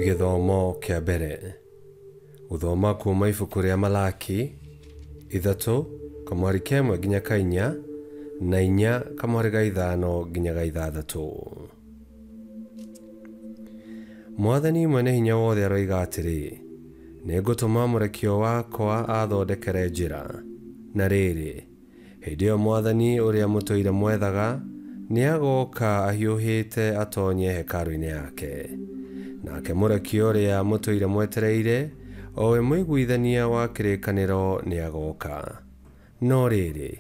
Gĩthomo kĩa mbere. Gũthoma kuma ibuku rĩa Malaki 3 kamwari 1 nginya 4 na 4 kamwari 5 nginya 6. Mwathani mwene hinya wothe aroiga atĩrĩ, nĩngũtũma mũrekio wakwa athondekere njĩra. Na rĩrĩ, hĩndĩ ĩyo Mwathani ũrĩa mũtũire mwethaga nĩagoka ahiũhĩte atonye hekarũ-inĩ yake. Nake mũrekio ũrĩa mũtũire mwetereire, o we mũiguithania wa kĩrĩkanĩro, nĩagoka. No rĩrĩ,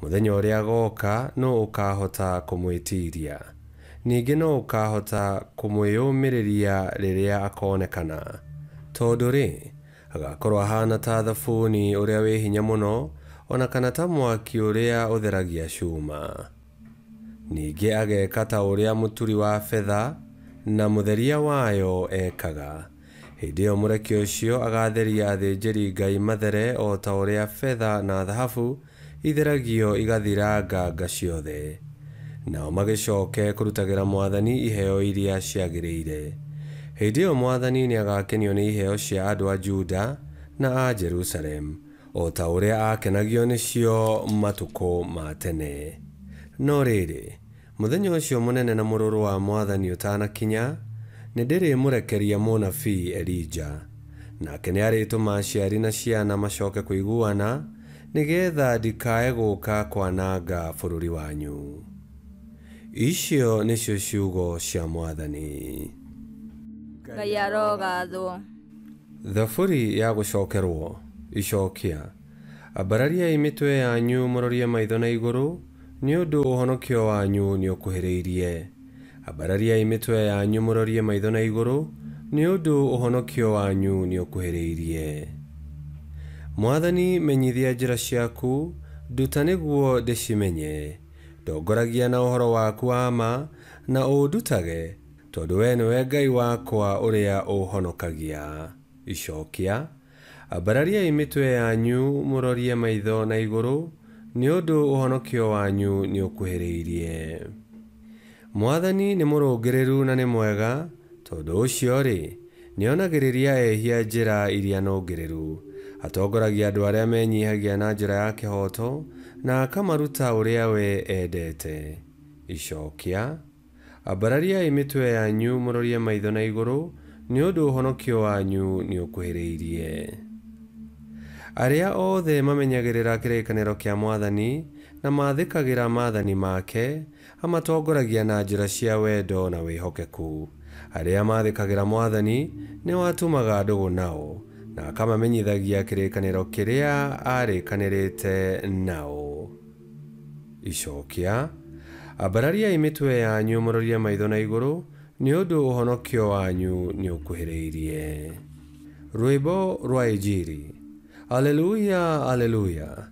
mũthenya ũrĩa agoka nũ ũkahota kũmwĩtiiria? Ningĩ no ũkahota kũmwĩyũmĩrĩria rĩrĩa akonekana? Tondũ rĩ, agakorwo ahana ta thabuni ũrĩa wĩ hinya mũno, ona kana ta mwaki ũrĩa ũtheragia cuma. Ningĩ ageka ta ũrĩa mũturi wa betha na mũtheria wayo ekaga. Hĩndĩ ĩyo mũrekio ũcio agatheria athĩnjĩri Ngai mathere o ta ũrĩa betha na thahabu itheragio igathira nganga ciothe. Nao magĩcoke kũrutagĩra Mwathani iheo iria ciagĩrĩire. Hĩndĩ ĩyo Mwathani nĩagakenio nĩ iheo cia andũ a Juda na a Jerusalemu, o ta ũrĩa aakenagio nĩcio matukũ ma tene. No rĩrĩ, mũthenya ũcio mũnene na mũrũrũ wa Mwathani ũtanakinya, nĩndĩrĩmũrekeria mũnabii Elija. Nake nĩarĩtũma aciari na ciana macoke kũiguana, nĩgetha ndikae gũka kwananga bũrũri wanyu. Icio nĩcio ciugo cia Mwathani. Ngai arogathwo. Thaburi ya gũcokerwo. Icokia. Ambarariai mĩtwe yanyu mũrorie maitho na igũrũ, nĩ ũndũ ũhonokio wanyu nĩũkuhĩrĩirie. Ambarariai mĩtwe yanyu mũrorie maitho na igũrũ, nĩ ũndũ ũhonokio wanyu nĩũkuhĩrĩirie. Mwathani, menyithia njĩra ciaku, nduta nĩguo ndĩcimenye. Ndongoragia na ũhoro waku wa ma, na ũndutage, tondũ we nĩwe Ngai wakwa ũrĩa ũhonokagia. Icokia. Ambarariai mĩtwe yanyu mũrorie maitho na igũrũ, nĩ ũndũ ũhonokio wanyu nĩũkuhĩrĩirie. Mwathani nĩ mũrũngĩrĩru na nĩ mwega, tondũ ũcio-rĩ, nĩonagĩrĩria ehia njĩra iria nũngĩrĩru. Atongoragia andũ arĩa menyihagia na njĩra ya kĩhooto, na akamaruta ũrĩa we endete. Icokia. Ambarariai mĩtwe yanyu mũrorie maitho na igũrũ, nĩ ũndũ ũhonokio wanyu nĩũkuhĩrĩirie. Arĩa othe mamenyagĩrĩra kĩrĩkanĩro kĩa Mwathani na maathĩkagĩra maathani make, amatongoragia na njĩra cia wendo na wĩhokeku. Arĩa maathĩkagĩra Mwathani nĩwatumaga ndũgũ nao, na akamamenyithagia kĩrĩkanĩro kĩrĩa aarĩkanĩrĩte nao. Icokia. Ambarariai mĩtwe yanyu mũrorie maitho na igũrũ, nĩ ũndũ ũhonokio wanyu nĩũkuhĩrĩirie. Rwĩmbo rwa Injiri. Alleluia, alleluia.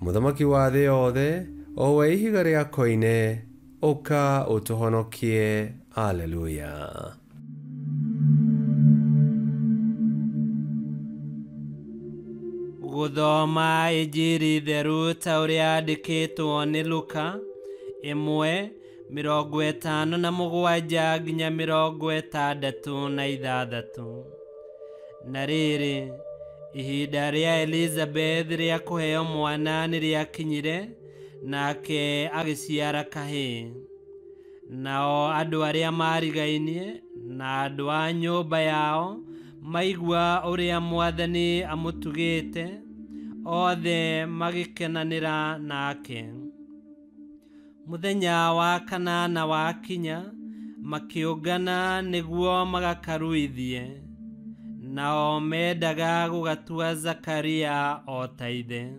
Mũthamaki wa thĩ yothe, o we ihiga rĩa koine, ũka ũtũhonokie. Alleluia. Gũthoma Injiri theru ta ũrĩa yandĩkĩtwo nĩ Luka 1:57 nginya 66. Na rĩrĩ, ihinda rĩa Elizabeth rĩa kũheo mwana nĩrĩakinyire, nake agĩciara kahĩĩ. Nao andũ arĩa maarigainie na andũ a nyũmba yao maigua ũrĩa Mwathani amũtugĩte, othe magĩkenanĩra nake. Mũthenya wa kanana wakinya, makĩũngana nĩguo magakaruithie. Nao mendaga gũgatua Zakaria o ta ithe.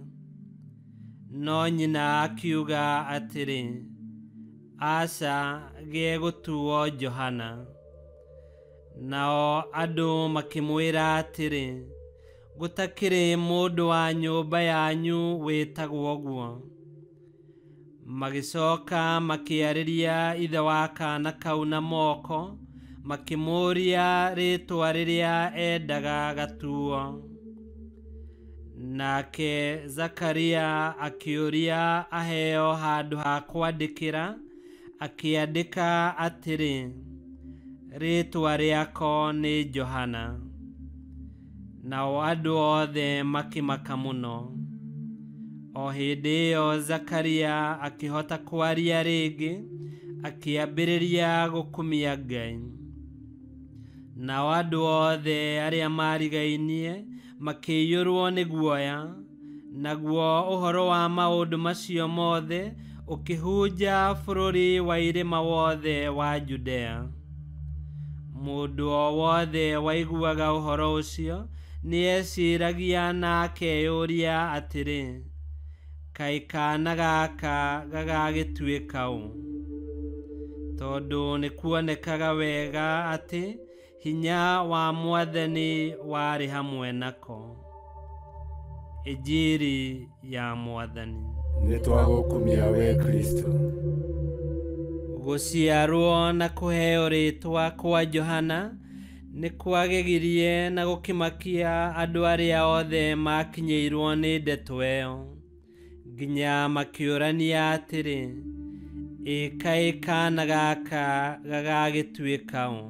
No nyina akiuga atĩrĩ, aca, gegũtuo Johana. Nao andũ makĩmwĩra atĩrĩ, gũtakĩrĩ mũndũ wa nyũmba yanyu wĩtagwo ũguo. Magĩcoka makĩarĩria ithe wa kaana kau na moko, makĩmũũria rĩĩtwa rĩrĩa endaga gatuo. Nake Zakaria akĩũria aheo handũ ha kwandĩkĩra, akĩandĩka atĩrĩ, Rĩĩtwa rĩako nĩ Johana. Nao andũ othe makĩmaka mũno. O hĩndĩ ĩyo Zakaria akĩhota kwaria rĩngĩ, akĩambĩrĩria gũkumia Ngai. Nao andũ othe arĩa maarigainie makĩiyũrwo nĩ guoya, naguo ũhoro wa maũndũ macio mothe ũkĩhunja bũrũri wa irĩma wothe wa Judea. Mũndũ o wothe waiguaga ũhoro ũcio nĩeciragia na akeyũria atĩrĩ, kaĩ kaana gaka gagagĩtuĩka ũ? Tondũ nĩkuonekaga wega atĩ hinya wa Mwathani warĩ hamwe nako. Injiri ya Mwathani. Nĩtwagũkumia we Kristo. Gũciarwo na kũheo rĩĩtwa kwa Johana nĩ kwagegirie na gũkĩmakia andũ arĩa othe makinyĩirwo nĩ ndeto ĩyo, nginya makĩũrania atĩrĩ, ĩ kaĩ kaana gaka gagagĩtuĩka ũ?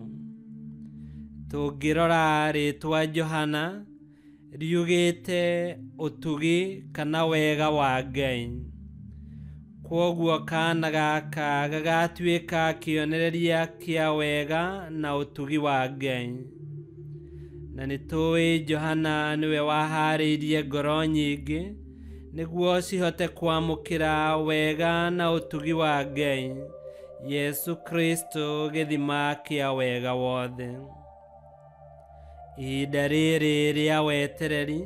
Tũngĩrora rĩĩtwa Johana riugĩte ũtugi kana wega wa Ngai. Kwoguo kaana gaka gagatuĩka kĩonereria kĩa wega na ũtugi wa Ngai. Na nĩtũĩ Johana nĩwe waharĩirie ngoro nyingĩ nĩguo cihote kwamũkĩra wega na ũtugi wa Ngai, Yesu Kristo gĩthima kĩa wega wothe. Ihinda rĩrĩ rĩa wetereri,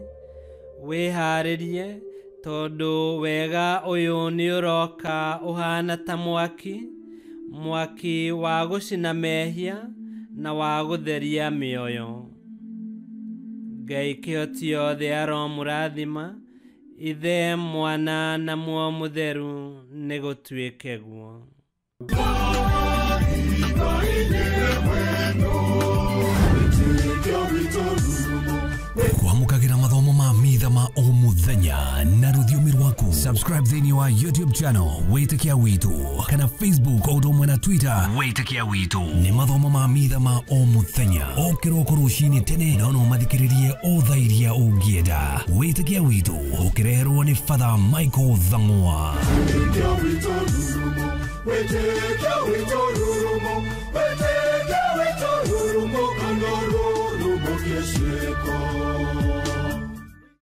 wĩharĩrie tondũ wega ũyũ nĩũroka ũhana ta mwaki, mwaki wa gũcina mehia na wa gũtheria mĩoyo. Ngai kĩhoti yothe aromũrathima, Ithe, Mwana na Muoyo Mũtheru, nĩgũtuĩke guo. Kwamũkagĩra mathomo ma mitha ma o mũthenya na rũthiomi rwaku. Subscribe thĩinĩ wa YouTube channel Wĩtĩkia Witũ kana Facebook o ũndũ ũmwe na Twitter Wĩtĩkia Witũ. Nĩ mathomo ma mitha ma o mũthenya o kĩroko rũcinĩ tene, no no mathikĩrĩrie o thaa iria ũngĩenda. Wĩtĩkia Witũ ũkĩreherwo nĩ Father Michael Thang'wa. Wĩtĩkia witũ rurumo, wĩtĩkia witũ rurumo, kana rurumo kĩciko.